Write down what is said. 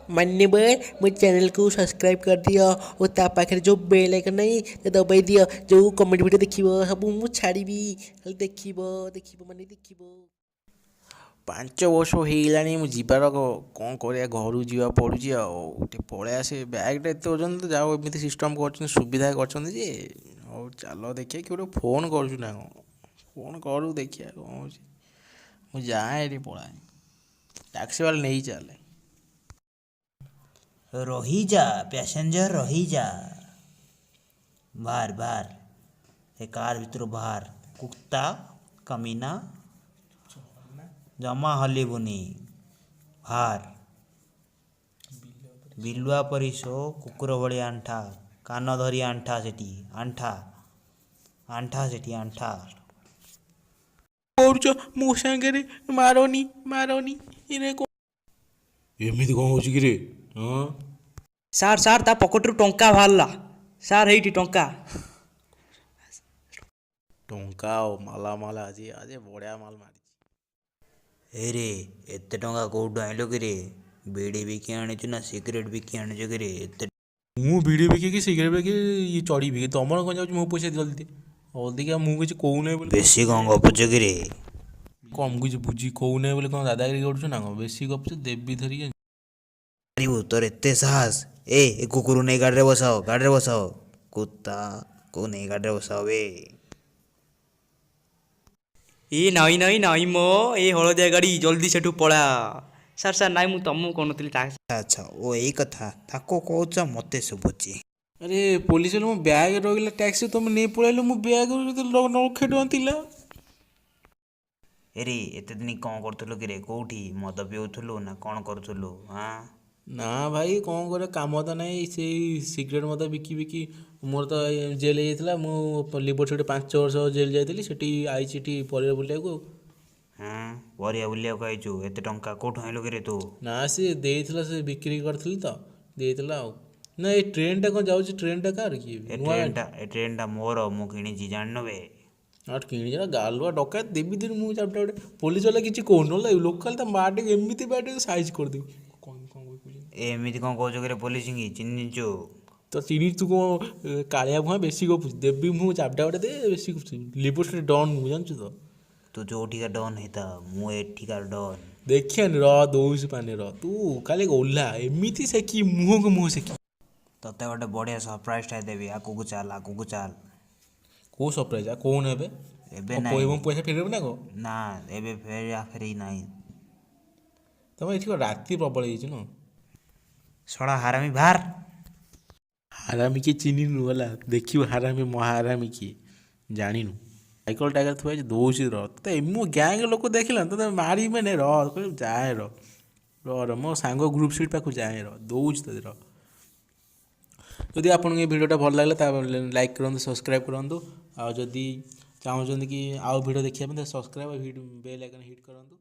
ମାନ୍ୟବର, ମୋ ଚ୍ୟାନେଲକୁ ସବସ୍କ୍ରାଇବ୍ କରିଦିଅ ଓ ତା ପାଖରେ ଯେଉଁ ବେଲ୍ ଆଇକନ୍ ନାହିଁ, ଦବାଇ ଦିଅ। ଯେଉଁ କମେଡ଼ି ଭିଡ଼ିଓ ଦେଖିବ, ସବୁ ମୁଁ ଛାଡ଼ିବି, ଖାଲି ଦେଖିବ, ଦେଖିବ ମାନେ ଦେଖିବ। 5 ବର୍ଷ ହେଇଗଲାଣି ମୁଁ ଯିବାର। କ'ଣ କରିବା, ଘରକୁ ଯିବାକୁ ପଡ଼ୁଛି। ଆଉ ଟିକେ ପଳେଇ ଆସେ। ବ୍ୟାଗ୍ଟା ଏତେ ଓଜନ ତ। ଯାଉ, ଏମିତି ସିଷ୍ଟମ୍ କରିଛନ୍ତି, ସୁବିଧା କରିଛନ୍ତି ଯେ। ହଉ ଚାଲ ଦେଖିବା। କିଏ ଗୋଟେ ଫୋନ୍ କରୁଛୁ ନା କ'ଣ? ଫୋନ୍ କରୁ, ଦେଖିବା କ'ଣ ହେଉଛି। ମୁଁ ଯାଏ ଏଠି, ପଳାଏ। ଟ୍ୟାକ୍ସି ବାଲା ନେଇ ଚାଲେ। ରହିଯା ପ୍ୟାସେଞ୍ଜର, ରହିଯା। ବାହାର, ବାହାର, ଏ କାର ଭିତରୁ ବାହାର। କୁତ୍ତା, କମିନା, ଜମା ହଲିବୁନି, ବାହାର। ବିଲୁଆ ପରି ଶୋ, କୁକୁର ଭଳି ଆଣ୍ଠା, କାନ ଧରି ଆଣ୍ଠା ସେଠି, ଆଣ୍ଠା, ଆଣ୍ଠା ସେଠି ଆଣ୍ଠା। କରୁଛ ମୋ ସାଙ୍ଗରେ? ମାରନି, ମାରନି। ଏରେ ଏମିତି କ'ଣ ହେଉଛି କିରେ? ହଁ। ସାର୍, ସାର୍, ତା ପକେଟରୁ ଟଙ୍କା ବାହାରିଲା ସାର୍, ଏଇଠି ଟଙ୍କା। ଟଙ୍କା ଆଉ ମାଲା ମାଲା। ଆଜି ଆଜି ବଢ଼ିଆ ମାଲ ମାରିଛି। ଏରେ, ଏତେ ଟଙ୍କା କେଉଁଠୁ ଆଣିଲୁ କିରେ? ବିଡ଼ି ବିକି ଆଣିଛୁ ନା ସିଗାରେଟ୍ ବିକି ଆଣିଛୁ କିରେ ଏତେ? ମୁଁ ବିଡ଼ି ବିକିକି, ସିଗାରେଟ୍ ବିକି, ଚଢ଼ି ବିକି, ତମର କ'ଣ ଯାଉଛି? ମୋ ପଇସା ଜଲ୍ଦି ଦେ। ଅଧିକା ମୁଁ କିଛି କହୁନାହିଁ ବୋଲି। ବେଶୀ କ'ଣ ଗପୁଛୁ କିରେ? କ'ଣ ମୁଁ କିଛି ବୁଝି କହୁନାହିଁ ବୋଲି କ'ଣ ଦାଦାଗିରି କରୁଛୁ ନା କ'ଣ? ବେଶୀ ଗପୁଛୁ, ଦେବି ଧରିକି। ମାରିବୁ? ତୋର ଏତେ ସାହସ? ଏ ଏ କୁକୁର ନେଇ ଗାଡ଼ିରେ ବସାଅ, ଗାଡ଼ିରେ ବସାଅ। କୁତ୍ତାକୁ ନେଇ ଗାଡ଼ିରେ ବସାଅ ବେ। ଏ ନାଇଁ, ନାଇଁ, ନାଇଁ ମ, ଏ ହଳଦିଆ ଗାଡ଼ି, ଜଲ୍ଦି ସେଠୁ ପଳା। ସାର୍, ସାର୍, ନାଇଁ, ମୁଁ ତମକୁ କହୁନଥିଲି ତା ଆଚ୍ଛା, ଓ ଏଇ କଥା ତାକୁ କହୁଛ, ମୋତେ ଶୁଭୁଛି। ଆରେ ପୋଲିସ, ମୋ ବ୍ୟାଗ୍ ରହିଲା ଟ୍ୟାକ୍ସି, ତମେ ନେଇ ପଳେଇଲ। ମୋ ବ୍ୟାଗ୍ ଲକ୍ଷେ ଟଙ୍କା ଥିଲା। ଏରେ, ଏତେ ଦିନ କ'ଣ କରୁଥିଲୁ କିରେ? କେଉଁଠି ମଦ ପିଉଥିଲୁ ନା କ'ଣ କରୁଥିଲୁ? ଆଁ? ନା ଭାଇ, କ'ଣ କରିବା, କାମ ତ ନାହିଁ। ସେଇ ସିଗାରେଟ୍ ମଦ ବିକି ବିକି ମୋର ତ ଜେଲ୍ ହେଇଯାଇଥିଲା। ମୁଁ ଲିବର୍ଟି ସିଟି 5 ବର୍ଷ ଜେଲ୍ ଯାଇଥିଲି। ସେଠି ଆଇଛି ଏଠି ପରିବା ବୁଲିବାକୁ ଆଉ। ହଁ, ପରିବା ବୁଲିବାକୁ ଆଇଛୁ? ଏତେ ଟଙ୍କା କେଉଁଠୁ ଆଣିଲୁ କିରେ ତୁ? ନା, ସିଏ ଦେଇଥିଲା, ସେ ବିକ୍ରି କରିଥିଲି ତ ଦେଇଥିଲା। ଆଉ ନା, ଏ ଟ୍ରେନ୍ଟା କ'ଣ ଯାଉଛି? ଟ୍ରେନ୍ଟା କାହାର କି? ଏ ନୂଆ। ଟ୍ରେନ୍ଟା ମୋର, ମୁଁ କିଣିଛି, ଜାଣିନୁ ବେ? ଆଉ କିଣିଛି ନା? ଗାଲୁଆ ଡକାୟତ, ଦେବି ଦିନ ମୁଁ ଚାପଟା ଗୋଟେ। ପୋଲିସ ବାଲା କିଛି କହୁନି, ନହେଲେ ଲୋକାଲ ତା ମାଟେ ଏମିତି ବାଟେ ସାଇଜ୍ କରିଦେବି। କ'ଣ କ'ଣ କହୁଛନ୍ତି? ଏ, ଏମିତି କ'ଣ କହୁଛୁ କିରେ? ପୋଲିସ ଚିହ୍ନିଛୁ? ତ ଚିହ୍ନି ତୁ କ'ଣ କାଳିଆ ଭୁଆଁ? ବେଶୀ ଗପୁଛୁ, ଦେବି ମୁଁ ଚାପଟା ଗୋଟେ ଦେ। ବେଶୀ ଗପୁଛୁ, ଲିଭର ଷ୍ଟେଟ୍ ଡନ୍ ମୁଁ, ଜାଣିଛୁ ତ? ତୁ ଯୋଉଠିକା ଡନ୍ ହେଇଥା, ମୁଁ ଏଠିକାର ଡନ୍। ଦେଖିଆନି, ର, ଦଉଛି ପାନି, ର। ତୁ ଖାଲି ଓହ୍ଲା, ଏମିତି ସେକି, ମୁହଁକୁ ମୁହଁ ସେକି। ତତେ ଗୋଟେ ବଢ଼ିଆ ସରପ୍ରାଇଜଟା ଦେବି। ଆଗକୁ ଚାଲ, ଆଗକୁ ଚାଲ। କେଉଁ ସରପ୍ରାଇଜ୍ ଆଉ କହୁନ ଏବେ? ଏବେ କ'ଣ ନାଇଁ। ମୋ ପଇସା ଫେରେଇବୁ ନା କ'ଣ? ନା, ଏବେ ଫେରା ଫେରି ନାହିଁ। ତମେ ଏଠି କ'ଣ ରାତି ପ୍ରବଳ ହେଇଛି ନୁହଁ? ଶଳା ହାରାମି, ବାହାର। ହାରାମି କିଏ ଚିହ୍ନିନୁ ହେଲା। ଦେଖିବୁ ହାରାମି, ମହା ହାରାମି କିଏ ଜାଣିନୁ। ସାଇକେଲ ଟାଇକେଲ ଥୁଆ ହେଇଛି, ଦଉଛି ର ତତେ। ମୋ ଗ୍ୟାଙ୍ଗ ଲୋକ ଦେଖିଲା ତତେ ମାରିବେ। ନେ ର, କହିଲେ ଯାଏ, ର ର ର, ମୋ ସାଙ୍ଗ ଗ୍ରୁପ୍ ସିଟ୍ ପାଖକୁ ଯାଏ, ର, ଦଉଛି ତତେ, ର। ଯଦି ଆପଣଙ୍କୁ ଏ ଭିଡ଼ିଓଟା ଭଲ ଲାଗିଲା, ତାହେଲେ ଲାଇକ୍ କରନ୍ତୁ, ସବସ୍କ୍ରାଇବ୍ କରନ୍ତୁ। ଆଉ ଯଦି ଚାହୁଁଛନ୍ତି କି ଆଉ ଭିଡ଼ିଓ ଦେଖିବା ପାଇଁ, ତାହେଲେ ସବସ୍କ୍ରାଇବ୍ ଆଉ ବେଲ୍ ଆଇକନ୍ ହିଟ୍ କରନ୍ତୁ।